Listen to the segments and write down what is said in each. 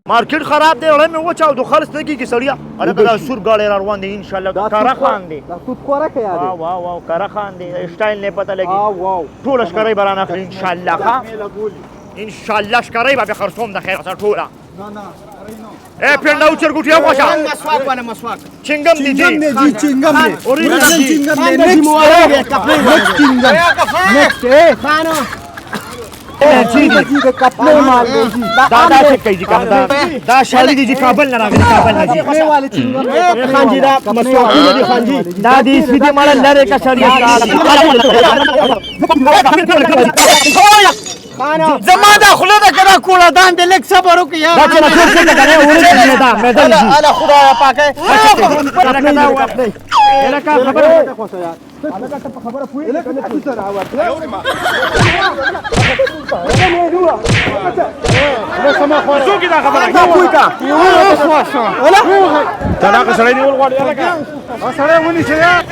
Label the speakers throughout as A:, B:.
A: مارکیټ خراب دی، وړه مې وچاو دو، خرڅ نه کېږي سړیه. هلکه دا سور ګاډی را روان دی، انشاءالله کاره خان دی.
B: دا توت خوره که یادې؟
A: واه واه واه، کاره خان دی، سټایل نه پته لګي. ټوله ښکرۍ به رانه اخلي انشاءالله. ښه انشاءالله ښکرۍ به پرې خرڅوم د خیر سره ټوله.
B: نه نه، ښکرۍ نه.
A: ای پنډه او چرګوټیه خوښه.
C: مسواک والا مسواک.
A: چنګم دی.
B: چنګم دی جی، چنګم دی.
A: اوریجنل
B: چنګم دی. نیکسټ چنګم، نیکسټ. ای
C: خانو
B: جی، د کپلې مال دی جی.
A: دا دا څه کوي جی؟ کوم دا دا شالی دی جی، کابل نه راغلی، کابل نه جی.
B: کپلې والے چنګم.
C: خان جی، دا مسواکونه دي خان جی.
A: دا دی سیدی مال لره کا سړی.
C: زما دا خوله ده که دا کوړهدان دی؟ لږ صبر وکړه یار.
A: دا چې له څه کنه ورته دا میدان جی.
C: اله خدای پاکه.
A: لکه خبره.
B: ته خبره پوهېږې که نه؟ څه راوړه؟
A: څوک دا خبره
B: پوه کا؟
A: دا دا سړی نیول غواړي. لکه
B: سړی ونیسه یار.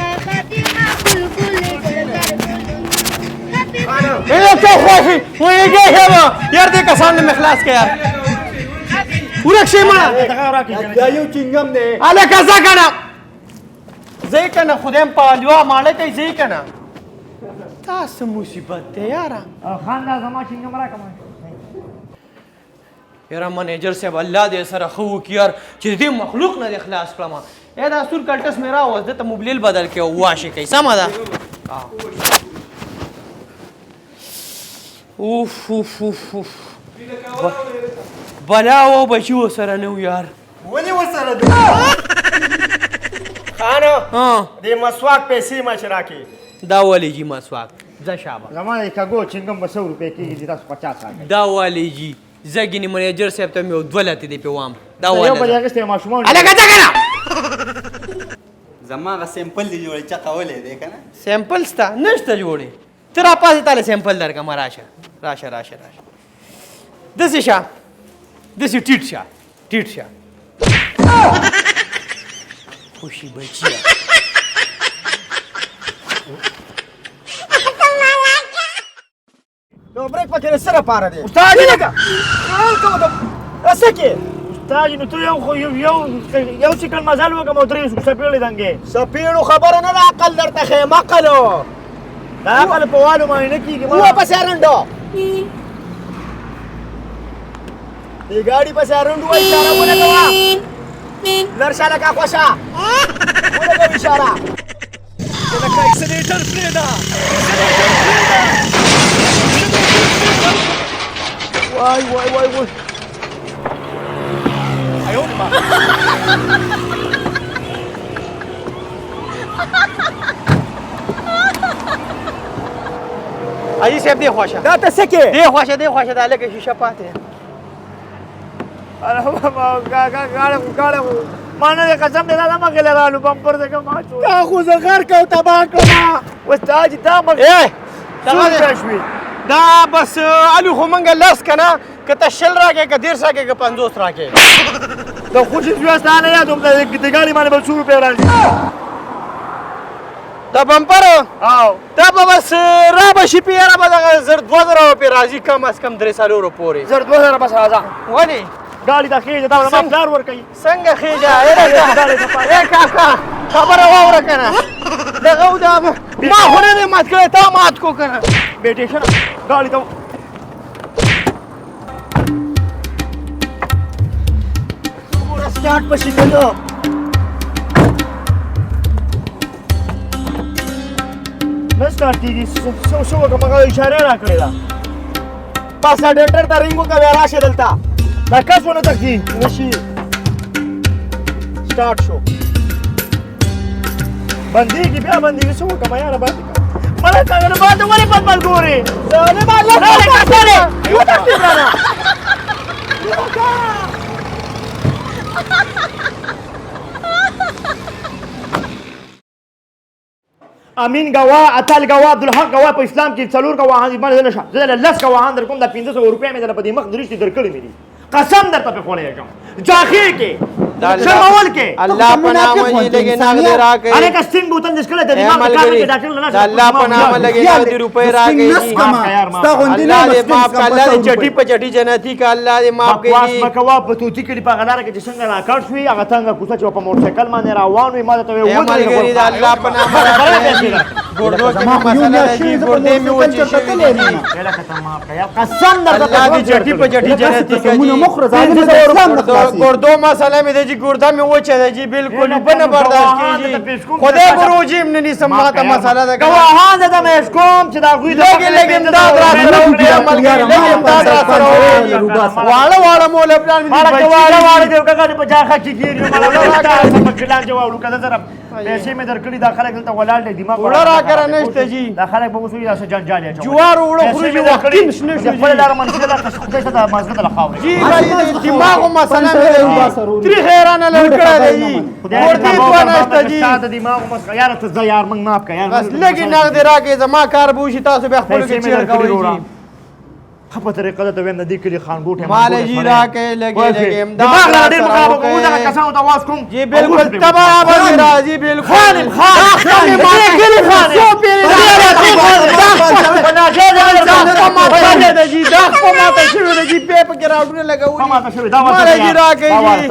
C: یو څه خوښي وایي یار، دې کسان مې خلاص کړه یار، ورک شي مړه.
B: دا یو چنګم دی.
C: هلکه ځه که نه، ځئ که نه، خدایم په الوا ماړه کوي، ځئ که نه. دا څه مصیبت دی یاره؟
A: خان، دا زما چنګم راکړه.
C: یاره منیجر صاحب، الله دې سره ښه وکړي یار، چې دې مخلوق نه دې خلاص کړم. ای دا سور کلټس مې راوست، ده ته موبلیل بدل کړې او واشې کوي. سمه ده. اوف اوف اوف اوف، بلا و بچي ورسره نه و یار.
D: ولې ورسره دی خانه؟
C: ها.
D: د مسواک پیسې ما چې راکې.
C: دا ولې جي مسواک؟ ځه شابه.
A: زما د کګو چنګم به 100 روپۍ کېږي چې تاسو 50 راکړئ.
C: دا ولې جي؟ زه ګینې منیجر صاحب ته مې یو دوه لتې دې پې وام. دا
A: یو بل
C: ولې
A: اخیستی ماشومان.
C: هلکه ځه که نه.
E: زما هغه سیمپل دی جوړې چقه ولې دی که نه؟
C: سیمپل ستا نشته جوړې. ته راپاسې، تاله سیمپل درکړم. راشه راشه راشه راشه، داسې شه، داسې ټیټ شه، ټیټ شه. خوشي بچیه.
D: نو بریک پکې د څه لپاره دی؟
A: استاد جی،
D: لکه خیال کوه د څه کې.
A: استاد جی، نو ته یو خو یو یو یو سیکنډ مزل وکړم او درې څپېړې دنګې.
D: څپېړو خبره نه ده، عقل درته ښیم، عقل.
A: دا عقل په والو باندې نه کېږي.
D: وه پسې ارنډو، دې ګاډي پسې ارنډو. اشاره ولګوه، لر شه لکه خوښه ولګوه اشاره.
A: لکه اکسلیټر پرېږده، اکسلیټر پرېږده. وای وای وای وای.
C: حاجي صاحب، دې خوښه.
D: دا ته څه کې؟
C: دې خوښه، دې خوښه. دا لږه شیشه پاتې.
A: ګاډی ما نه دی، قسم دی، دا مخې له رالو بمپر دی که ما چور.
D: تا خو زه غرق او تباه کړم.
A: استاد جي، دا مخ
C: ای
A: څو روپۍ شوې؟
C: دا بس الو خو مونږ لس که نه، که ته 20 راکې، که 30 راکې، که 50 راکې.
A: د خوشي زویه، ستا نه یادوم. د ګاډي باندې به څو روپۍ راځي؟
C: دا بمپر؟
A: او
C: دا به بس را به شي پې یاره، به دغه 1000 2000 روپۍ راځي، کم از کم درې څلورو پورې.
A: 1000 2000 بس راځه.
C: ولې؟
A: ګاډي ته خېژه، دا به زما پلار ورکوي.
C: څنګه خېژه؟ ای کاکا، خبره واوره که نه. دغه دا ما خو نه دی مات کړی، تا مات کو که نه؟
A: بې ټېنشنه ګاډي ته
D: سټارټ پشي کېدو.
A: نه سټارټ کېږي. څه څه وکړم؟ هغه اشاره راکړې ده.
D: پس ډاکټر ته رینګ وکړه، بیا راشه دلته.
A: دا کس ونه تښتي.
D: نشي سټارټ شو.
A: بندېږي، بیا بندېږي. څه وکړم یاره؟ باندې مړه څنګه نو باندې ولې بد بد ګورې؟
D: نه ما
A: نه لکه سړی
D: وتښتېد رانه.
A: امین گواه، اتل گواه، عبدالحق گواه، په اسلام کې څلور گواهان دي. باندې شه، زه له لس گواهان در کوم. دا 500 روپۍ مې درته په دې مخ درشتي درکړي مې دي، قسم درته په خوړی کوم جاخې کې. شرمول کې
C: الله په نامه یې لګې نغدې راکړئ.
A: هلکه سټینګ بوتل دې څکلی دی، دماغ دې کار نه کوي، ډاکټر له
C: د الله په نامه لګې نغدې روپۍ راکړئ.
B: ستا غوندې نه
C: الله دې معاف کړه، الله دې چټي په چټي جنتي کړه، الله دې معاف کړي.
A: بکواس مه کوه. په طوطي کلي په هغه لاره کې چې څنګه راکړ شوې، هغه تنګه کوڅه چې په موټرسایکل باندې روان وي، ما درته ویل
C: ملګري د الله په نامه راکړئ. ګردو کې مې مسله ده جي، ګردې مې وچې شوې دي.
A: قسم درته
C: الله دې چټي په چټي جنتي کړه جي. ګردو مسله مې ده جي، ګرده مې وچه ده جي، بالکل اوبه نه برداشت کېږي. خدای به روژې هم نه نیسم، ماته مسله ده.
A: ګواهان درته پیش کوم چې د هغوی
C: لږې لږې امداد راسره وکړي ملګري، لږې امداد راسره وکړي. واړه واړه مولا پلان مې دي،
A: واړه واړه دي، کاکا په چا ښه کې ګیر یو، مالا په ګلان چې واوړو که زه پیسې مې درکړي. دا خلک دلته ولاړ دي، دماغ
C: اوړه راکړه نشته جي.
A: دا خلک به اوس وایي دا څه جنجال یې اچولی.
C: جوار اوړه خوري جي، وختي هم شنه شو جي.
A: خپله لاره منشي لاره خدای ته د مازغه ته له خاورې
C: جي. بھائی دماغو مسله مې ده جي، تریخ یې رانه لړ کړی دی جي، ګردې دوه نشته جي.
A: ستا د دماغو مسله یاره، ته ځه یار، موږ معاف کړه یار.
C: بس لږې نغدې راکړئ، زما کار به وشي، تاسو بیا خپلو کې چیرې کوئ جي.
A: ښه په طریقه درته وایم، د دې کلي خانګوټی
C: مال جي راکړئ لږې لږې امداد
A: دماغ راته ډېر خراب وکړو. دغه کسانو ته اواز کوم
C: جي، بالکل تبا به راځي. بالکل
A: خانم خان د دې کلي خان
C: څو پېرې دا جي، دا خپه ماته شوې ده جي، پې پکې راډونه لګولي. مال جي راکړئ جي.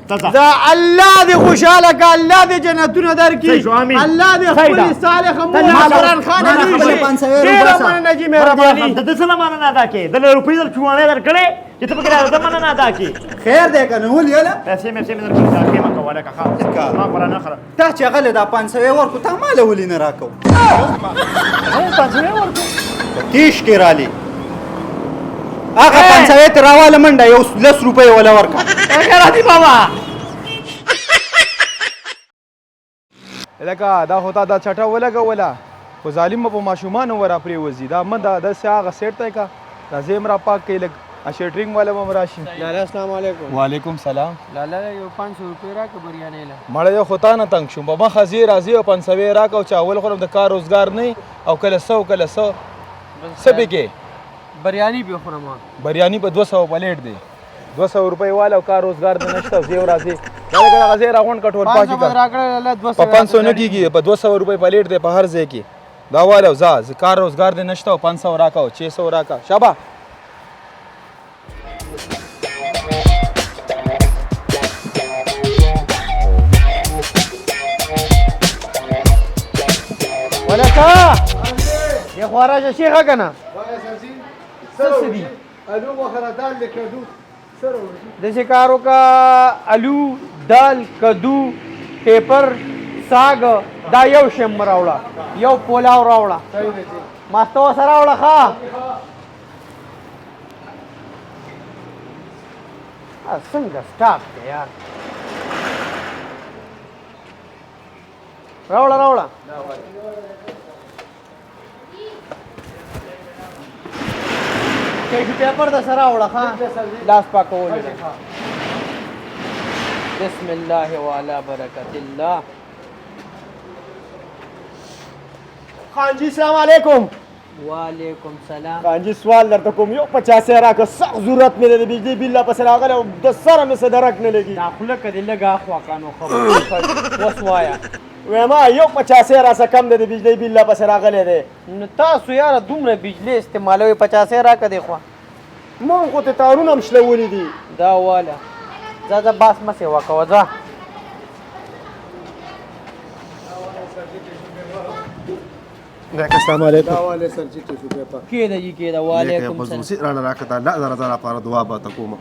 C: دا الله دې خوشحاله کړه، الله دې جنتونه درکړي، الله دې خپل صالح مور عمران خان لوی شي. ډېره مننه جي، مهرباني.
A: د ده څه نه مننه ادا کړې؟ د له روپۍ در چوڼی درکړې چې ته پکې راته مننه ادا کړې.
E: خیر دی که نه ولې هله
A: پیسې مې درکړې، دا کې مه کوه لکه ښه ما خو رانه خره.
E: تا چې هغه له دا 500 ورکړو، تا ما له ولې نه راکوو؟
A: 500 ورکړو
E: تیش کې رالې، هغه 500 ته راواله منډه، یو 10 روپۍ وله ورکړه.
A: راځي بابا.
F: لکه دا خو تا دا چټه ولګوله، خو ظالم به په ماشومانو ورا پرېوځي. دا مه دا داسې هغه سیټ دی که دا ځای هم را پاک کړئ لږ، شیټرینګ والا به هم راشي.
C: لالا السلام علیکم.
F: وعلیکم سلام.
C: لالا یو 500 روپۍ راکړه بریانۍ له.
F: مړه یو خو تا نه تنګ شوم، په مخه ځې راځې او 500 راکړه، او چې اول خو د کار روزګار نه او کله څه او کله څه څه پې کې
C: بریاني پې خورم.
F: بریاني په 200 پلیټ دی، 200 روپۍ واله، او کار روزګار دې نشته، ځې او راځې. دا لکه هغه ځای راغونډ کړه، ټول پاک کړه. په 500 نه کېږي، په 200 روپۍ پلیټ دی په هر ځای کې. دا واله او ځه، کار روزګار دې نشته، او 500 راکړه او 600 راکړه. شابه.
C: ولکه دې خوا راشه شیخه که نه څه دي؟
B: الو وخره دال دې کدو.
C: داسې کار وکړه، الو دال کدو ټیپر ساګ دا یو شی هم راوړه، یو پولاو راوړه، ماسته ورسره راوړه. ښه څنګه سټاپ دی یار، راوړه راوړه. ټیشو پیپر د سره راوړه. ښه لاس پاکولو. بسم الله وعلى برکت الله.
D: خان جی السلام علیکم.
C: وعلیکم سلام.
D: خان جی سوال درته کوم، یو 50 راکړه، سخت ضرورت مې دی، د بجلي بل راپسې راغلی او د سره مې څه درک نه لګي.
C: دا خوله که دې لږه اخوا که نو ښه اوس وایه.
D: وایم یو 50 راسه کم دی، د بجلي بل راپسې راغلی دی.
C: نو تاسو یاره دومره بجلي استعمالوئ، 50 راکړه دې خوا.
D: مونږ خو ته تارونه هم شلولي دي.
C: دا واله ځه ځه، باس مه سیوا کوه ځه.
D: السلام علیکم.
C: کېده جي کېده. وعلیکم سلام.
G: راله راکړه، د الله د رضا لپاره دعا به ته کومه.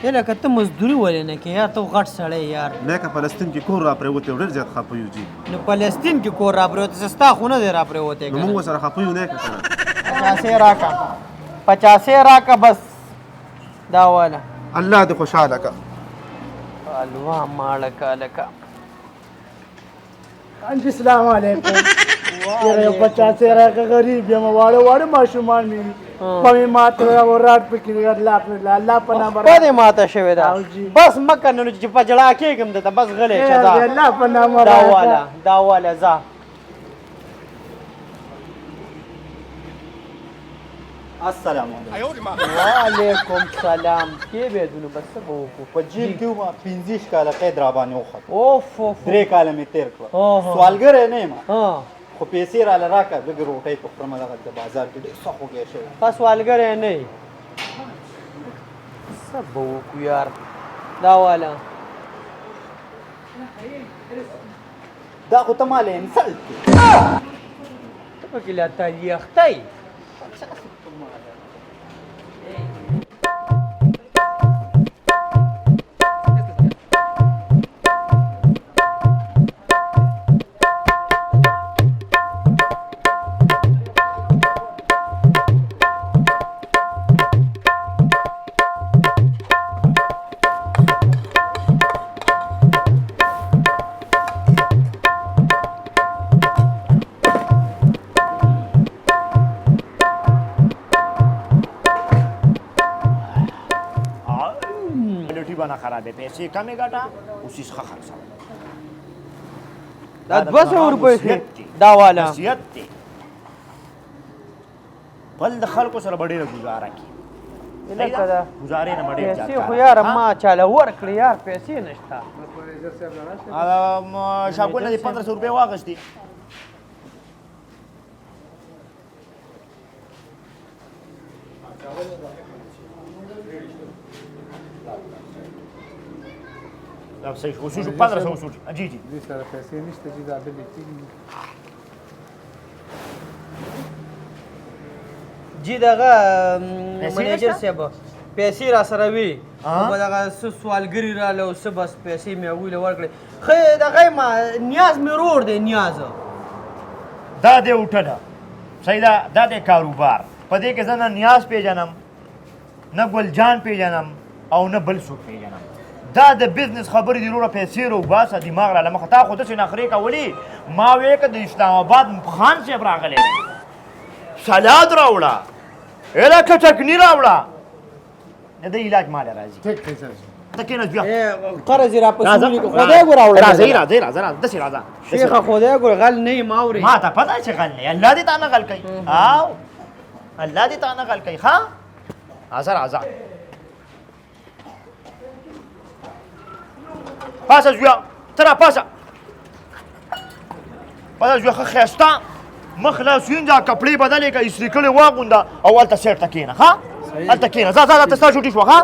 C: هله که ته مزدوري ولې نه کوې یار، ته غټ سړی یار.
G: لکه فلسطین کې کور را پرېوتی، ډېر زیات خفه یو جي.
C: نو فلسطین کې کور را پرېوتی، څه ستا خو نه دی را پرېوتی؟
G: نو موږ ورسره خفه یو نه که کنه.
C: 50 راکړه، 50 راکړه بس. دا واله.
G: الله دې خوشحاله کړه.
C: الوا ماړه که هلکه.
B: خان جي السلام علیکم. یاره یو 50 راکړه، غریب یم، واړه واړه ماشومان مې دي، په مې ماته وراټ پکې دی. الله په الله په نامه
C: په دې ماته شوې ده. بس مه که نو چې په ژړا کېږم درته، بس غلی شه ځه.
B: الله په نامه.
C: دا واله دا واله ځه.
E: السلام علیکم.
C: وعلیکم سلام. کې به دونه بس څه به وکړو؟
E: په جیل کې وم، 25 کاله قید را باندې وخوت.
C: اوف اوف،
E: 3 کاله مې تېر کړه. سوالګری نه یم، خو پیسې راله راکړه، لږ روټۍ په خورم. دغلته بازار کې ډېر سخت وږی شوی.
C: ښه سوالګری نه یې، څه به وکړو یار؟ دا والا
E: دا خو ته ما له انسلټ کړې.
C: ته پکې لا تالي اخته یې.
A: کوالټي به نه خرابې، پیسې کمې ګټه، اوس یې ښه خرڅوه.
C: دا 200 روپۍ ښې. دا والا
A: نصیحت دی. بل د خلکو سره به ډېره ګزاره کړي.
C: لکه دا
A: ګزارې نه به ډېر زیات
C: پیسې
A: کار
C: خو یاره
A: اخلي.
C: ما چاله ورکړې یار، پیسې نشته.
A: شاګل نه دې 1500 روپۍ واخیستې. دا صحیح شو، شو 1500 شو. جی جی،
B: دې سره پیسې نشته چې دا بلې کېږي.
C: جی دغه
A: پیسې
C: منیجر
A: نشته؟
C: صاحب پیسې را سره وي، خو به دغه څه سوالګري راله او څه، بس پیسې مې هغوی له ورکړې. ښه دغه ما نیاز مې ورور دی، نیاز.
A: دا دی هوټل، صحیح ده، دا دی کاروبار. په دې کې زه نه نیاز پېژنم، نه ګل جان پېژنم او نه بل څوک پېژنم. دا د بزنس خبرې دي وروره. پیسې راوباسه، دماغ راله مخه. تا خو داسې نخرې کولې، ما ویې که د اسلام آباد خان صاحب راغلی دی. سلاد راوړه، هلکه چکني راوړه. د دې علاج ماله راځي.
B: ټیک دی سر.
A: ته کښېنه بیا.
C: قرض یې راپسې
A: راځه.
C: ولیکه، خدای ګور راوړه.
A: راځئ راځئ راځه راځه، داسې راځه.
C: شیخه خدای ګور غل نه یم، اورې.
A: ما ته پته چې غل نه یې. الله دې تا نه غل کوي. او الله دې تا نه غل کوي. ښه راځه راځه، پاسه زویه، ته را پاسه، پاسه زویه. ښه ښایسته مخ لاس وینځه، کپړې بدلې کړه، استري کړې واغونده او هلته سیټ ته کښېنه. ښه هلته کښېنه. ځه ځه ځه، ته ستا چوټي شوه. ښه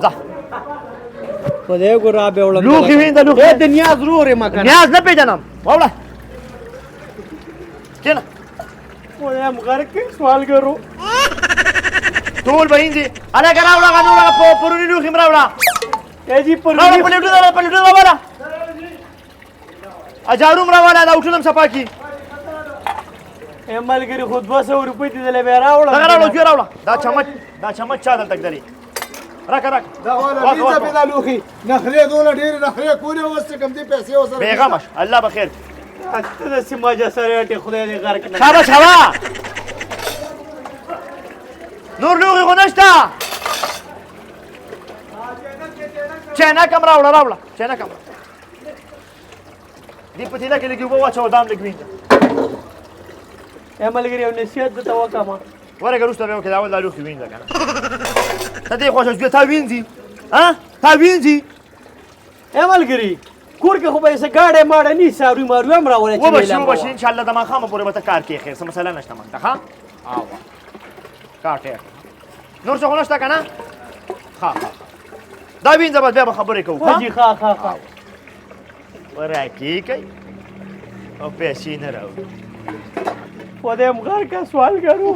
A: ځه.
C: خدای ګور را به وړم.
A: لوښي وینځه، لوښي.
C: ای د نیاز ورور یم که نه؟
A: نیاز نه پېژنم. واوړه، کښېنه.
C: خدای هم غرق کړي سوالګرو.
A: ټول به وینځي. هلکه راوړه هغه نور، هغه پروني لوښي هم راوړه.
C: ای جی
A: راوړه
C: پروني
A: پلیټونه راوړه، پلیټونه راوړه، اجاروم راواله، دا هوټل هم صفا کړي.
C: ای ملګري، خو 200 روپۍ دې دله بیا راوړم.
A: دغه راوړه زویه، راوړه. دا چمچ، دا چمچ چا دلته ږدلی؟ راکه راکه.
B: دا والا
A: واکه،
B: وینځه
A: واکه.
B: پې دا لوښي. نخرې دونه ډېرې نخرې کولې، اوس چې کوم دي پیسې ورسره
A: بېغمه شه، الله به خیر کړي.
C: ته داسې مجسرې ټې، خدای دې غرق نه.
A: شابه شابه، نور لوښي خو نشته؟ چینک هم راوړه، راوړه چینک هم. دې پتیله کې لږې اوبه واچوه، دا هم لږ وینځه.
C: ای ملګري، یو نصیحت درته وکړم.
A: ورګه وروسته به وکړې، دا اول دا لوښي وینځه که نه. ته دې خوښه زویه، تا وینځي؟ ها تا وینځي؟
C: ای ملګري، کور کې خو به یې څه ګاډی ماډی نه وي، څاروي ماروي هم راولې چې
A: وبه شي،
C: میلمه
A: وبه شي
C: وه.
A: انشاءالله د ماښامه پورې به ته کار کې، خیر څه مسله نشته موږ ته. ښه آوه کار ټیر، نور څه خو نشته که نه؟ ښه ښه، دا وینځه، بس بیا به خبرې کوو.
C: ښه جي، ښه ښه ښه.
A: خوراکي کوي او پیسې نه راوړي.
C: خدای هم غرق کړه سوالګرو.